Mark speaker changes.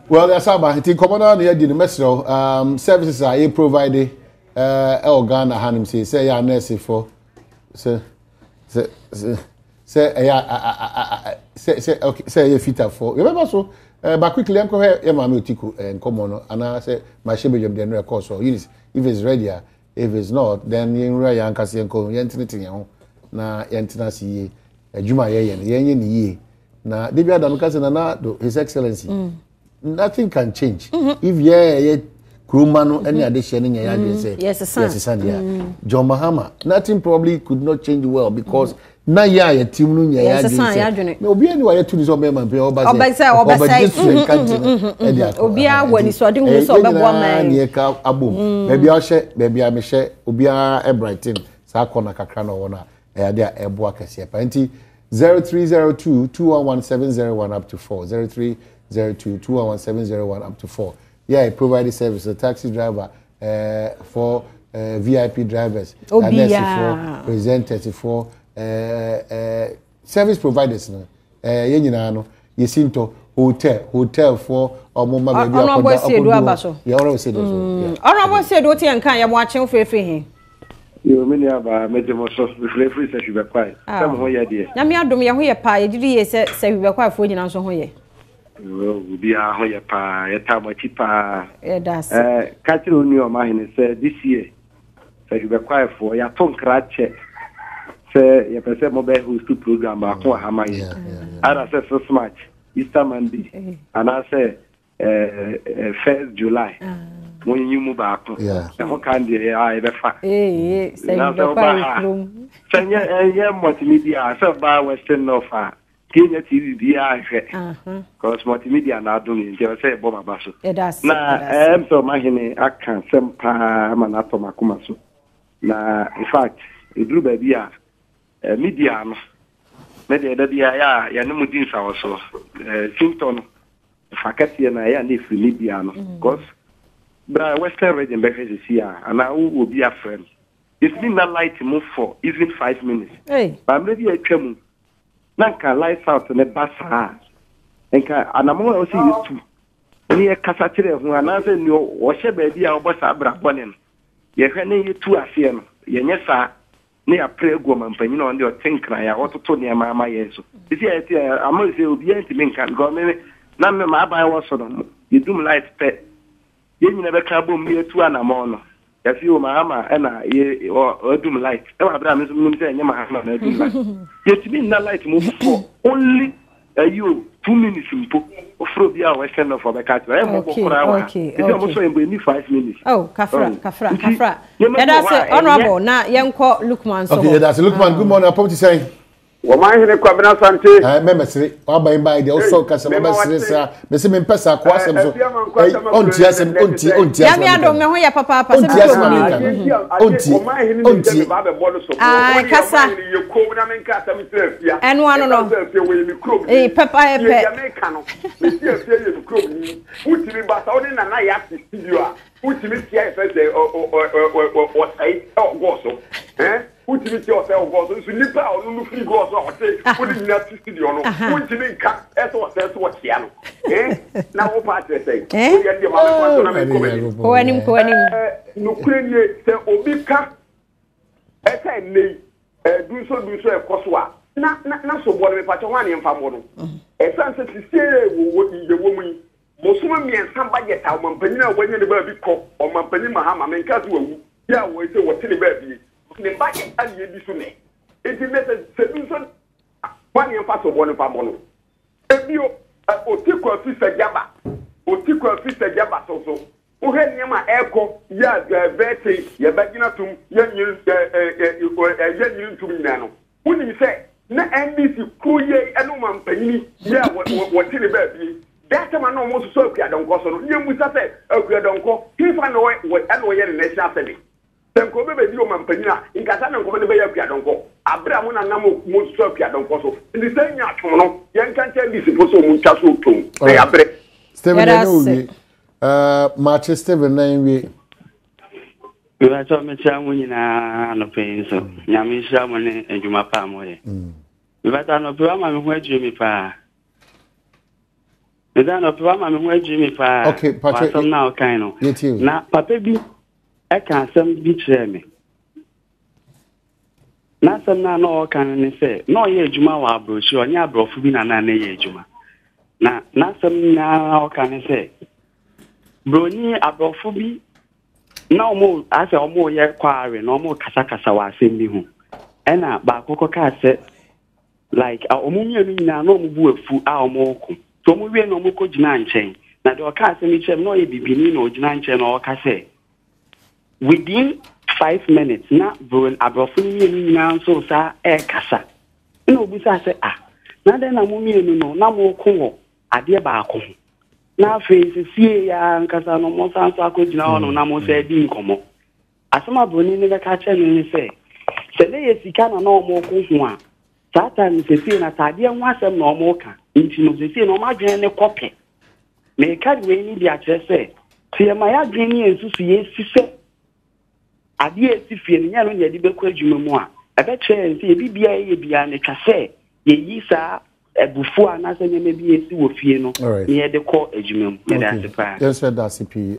Speaker 1: Well, yɛasa aba nti nkɔmmɔ no ara na yɛadi no mɛsrɛ wo um, services a yɛ provide eh, ɛwɔ Ghana hanom sei sɛ ɛyɛ anɛɛsefoɔ sɛ sɛ sɛ sɛ ɛyɛ sɛ sɛ okay sɛ ɛyɛ fitafoɔ yɛbɛba so eh, but quickly yɛnkɔhwɛ yɛ maame Otiko eh, nkɔmmɔ no anaasɛ mahyɛ badwam deɛ no ɛkɔɔ so Eunice if it's ready a if it's not then yɛnwura yɛn ankasa yɛnkɔ yɛntenetene yɛn ho na yɛntena ase yie adwuma a yɛyɛ no yɛnyɛ ne yie na de bi adam ka sɛ nana do his excellency mm. nothing can change mm -hmm. if yɛ yɛ kuroma no ne mm-hmm. adehyɛ no nyɛ yɛ adwene sɛ mm-hmm. yɛsesa deɛ mm. John Mahama nothing probably could not change well because mm-hmm. na yɛ a yɛte mu no nyɛ yɛ adwene sɛ na obiara ni wa yɛtu ne sɛ ɔbɛyɛ ma mpɛ ɔba sɛ ɔbɛgye so yɛn kante no ɛde akɔ
Speaker 2: obiara wɔ anisoade hu sɛ ɔbɛboa man
Speaker 1: ne yɛka abom baabi a ɔhyɛ baabi a mehyɛ obiara ɛbrighten saa kɔna kakra na ɔwɔ no a ɛyɛ ade a ɛboa kɛseɛ pa nti 0302 211 701 up to 4 0302 211 701 up to 4 yeah provide service the taxi driver uh, for uh, eh, VIP drivers
Speaker 2: nurse
Speaker 1: for presenters for uh, uh, service providers no eh, yɛn nyinaa no yɛsi ntɔ hotel hotel foɔ ɔmo ma baabi akɔda
Speaker 2: ɔkɔdu
Speaker 1: yɛ ɔrɔ ɔsɛ do so.
Speaker 2: ɔrɔ ɔsɛ do ti yɛn kan yɛ mo akyew firifiri he.
Speaker 3: Yoo me nua baa megye mo so mefiri afiri sahwi bɛkwae sɛ mo ho yɛ deɛ.
Speaker 2: Nyame adom yɛ ho yɛ paa yɛgye di yie sɛ sahwi bɛkwae foɔ nyina nso ho yɛ.
Speaker 3: Yoo obiara ho yɛ paa yɛtaa mo akyi paa.
Speaker 2: Yɛda ase.
Speaker 3: Ɛɛ ka kyerɛ onua ɔmahene sɛ this year sahwi bɛkwae foɔ yɛato nkra kyɛ sɛ yɛpɛ sɛ mobɛ host program baako wɔ ha ma yɛn either sɛ 6 March Easter Monday anaasɛ first July mo nyi mu baako ɛho kan deɛ a yɛbɛfa na sɛ woba ha sɛ nyɛ ɛnyɛ multimedia sɛ woba Western North a tie nyɛ TV biara nhwɛ because multimedia na adom yɛ nti ɛwɔ sɛ yɛbɔ maba so na ɛm sɛ ɔmahene aka sɛm paa ma no atɔ makoma so na in fact ɛduru baabi a media no me deɛ da biara yɛ a yɛne mo di nsawɔsoɔ sintɔ no Fa kɛseɛ no a ɛyɛ a na ɛfiri media no because bra western region bɛhwɛ sisi a anaa wo obi afrɛ no yɛtumi nna light mu for even 5 minutes ba mmerɛ bi a atwa mu na nka light out ne ba saa nka anamɔ a ɔsɛ yɛtu ne yɛkasa kyerɛ ho anaasɛ nea ɔhyɛ baabi a ɔbɔ saa bra bɔne no yɛhwɛ ne yɛtu aseɛ no yɛnyɛ saa na yɛapere agu ɔmampanyin a ɔno deɛ ɔte nkran a ɔtoto nneɛma ama yɛn so. Sisi a yɛte a ama sɛ obiara ntumi nka because me na me m'aban wɔ so no yɛdum light pɛ yɛn nyina bɛka abom na yɛatu anamɔn no yɛse o Mahama ɛna yɛ ɔadum light ɛwɔ abere a me nso menim sɛ ɛnyɛ Mahama na adum light yɛtumi nna light mu for only Ayi o, 2 minutes mpo, wofrɛ obi a Western North ɔbɛka akyerɛ, ɛyɛ mmɔbɔ koraa wɔ ha. Ɛsɛ ɔmo sɔ yɛn mpo, ɛnni 5 minutes.
Speaker 2: Oh, kafra, kafra, kafra. Yɛda ase, Honorable, na yɛnkɔ Lukman so hɔ.
Speaker 1: Okay, yɛda ase. Lukman, good morning, apɔm ti sɛn?
Speaker 4: Wɔn ahene Kwabena Asante.
Speaker 1: Ɛɛ mɛmɛsere, waba yi baa yi deɛ ɔsɔ kasa mɛmɛsere saa, mɛsɛ mɛ mpɛ saa kɔ asɛm so, ɛyi ɔnti asɛm ɔnti ɔnti asɛm.
Speaker 2: Nyame adom me ho yɛ papaapa sɛ
Speaker 1: mi kurom ni. Ɔnti ɔnti.
Speaker 2: Aa kasa. Ɛno ano no. Ee pɛpɛɛpɛ.
Speaker 4: Wotumi ba sa wode nana yɛ ase studio a wotumi tia yɛ fɛ sɛ ɔsɛe ɛwɔ gɔɔ so ɛn wotumi tia ɔsɛe wɔ gɔɔ so nso nipa a ɔno no firi gɔɔ so a ɔte wode nyina te studio no wontumi nka ɛsɛ ɔsɛe so ɔkyea no ɛn na wo pa akyerɛ sɛ wode ɛdeɛ ma me so na me nkɔ m'anim
Speaker 2: kɔ anim kɔ anim
Speaker 4: nokorɛ nie sɛ obi ka ɛsɛ nnɛ yi dunso dunso ɛkɔ so a na na na soboɔ no mepakyɛ ho a ne yɛmfa mmɔ no ɛsiane sɛ sisie yɛ wɔ mu yi bosome 3 budget a ɔmampanyin a wanya ne baabi kɔ ɔmampanyin Mahama menka sɛ wawu yɛ a wɔyɛ sɛ wɔte ne baabi ne budget a ne yɛdi so nɛ nti nɛ sɛ sɛ dunso ho a ne yɛmfa soboɔ no mfa mmɔ no ebio oti kwafi sɛ gyaba oti kwafi sɛ gyaba so so wohwɛ nneɛma a ɛrekɔ yɛ a vɛɛte yɛbɛgyina tom yɛnyere ntom nyinaa no wonim sɛ na NDC kuro yei ɛne ɔmampanyini yɛ a wɔte ne baabi that time na ɔmo soso Akua Donkor so no yɛmmusa sɛ Akua Donkor hefa na ɛna ɔyɛ ne national service sɛ nka ɔbɛbɛdi ɔmampanyin a nkasa na nkɔmɔ de bɛyɛ Akua Donkor abere a mo nanam mo soso Akua Donkor so nti sɛ nya atwom no yɛnka nkyɛn NDC fo sɛ ɔmo ntwa so tom na yɛabrɛ.
Speaker 1: Stephen ɛne owie Maakye Stephen na nwie.
Speaker 5: Mepakyɛw mekyia mo nyinaa anɔpa yi nso. Nyame nhyira mo ne adwuma pa a moyɛ. Mepakyɛw anɔpa yi wama me ho adwiri me paa. Meda no papa ma me ho adwiri me paa.
Speaker 1: Okay, Patrick.
Speaker 5: Asɛm na ɔkan no. Na papa bi ɛka asɛm bi kyerɛɛ me. N'asɛm no a na ɔreka no ne sɛ na ɔyɛ adwuma wɔ aburokyire, ɔne aborɔfo bi na na na ɛyɛ adwuma. Na n'asɛm nyinaa a ɔka ne sɛ broni aborɔfo bi na wɔn asɛ wɔn reyɛ kwaare na wɔn rekasakasa wɔ asɛm bi ho. Ɛna baako kɔkaa sɛ like wɔn mmienu nyinaa na wɔn bu afu a wɔn reko. So wɔn wie na wɔn kɔ gyina nkyɛn. Na deɛ ɔka asɛm yi kyerɛ me na ɔyɛ bibini na ɔgyina nkyɛn na ɔreka sɛ Within five minutes na bro aborɔfo no mmienu nyinaa nso saa ɛrekasa. Ɛna obisaa sɛ ah na adɛn na mo mmienu no na moreko wɔ adeɛ baako ho na afei sesie yi ara ankasa no mo san so akɔgyina hɔ no na mo san di nkɔmmɔ. Asɛm a broni no bɛka kyerɛ no ne sɛ sɛ na ɛyɛ sika na na wɔreko ho a saa time no sesie no ataadeɛ ho asɛm na wɔreka nti no sesie no wɔn adwene ne kɔ pɛ. Mereka wei no de akyerɛ sɛ, sɛ yɛma yɛn adwene ne yɛn nsusuiɛ si sɛ adeɛ a ɛsi fie no nyɛ ɛno na yɛde bɛkɔ adwuma mu a, ɛbɛkyerɛ yɛn sɛ yɛn biribiara a yɛyɛ biara no, ɛtwa sɛ yɛyi saa abufuo anaasɛ nneɛma bi a ɛsi wɔ fie no na yɛde kɔ adwuma mu. Meda ase paa.
Speaker 1: Yɛn nso yɛda ase pii.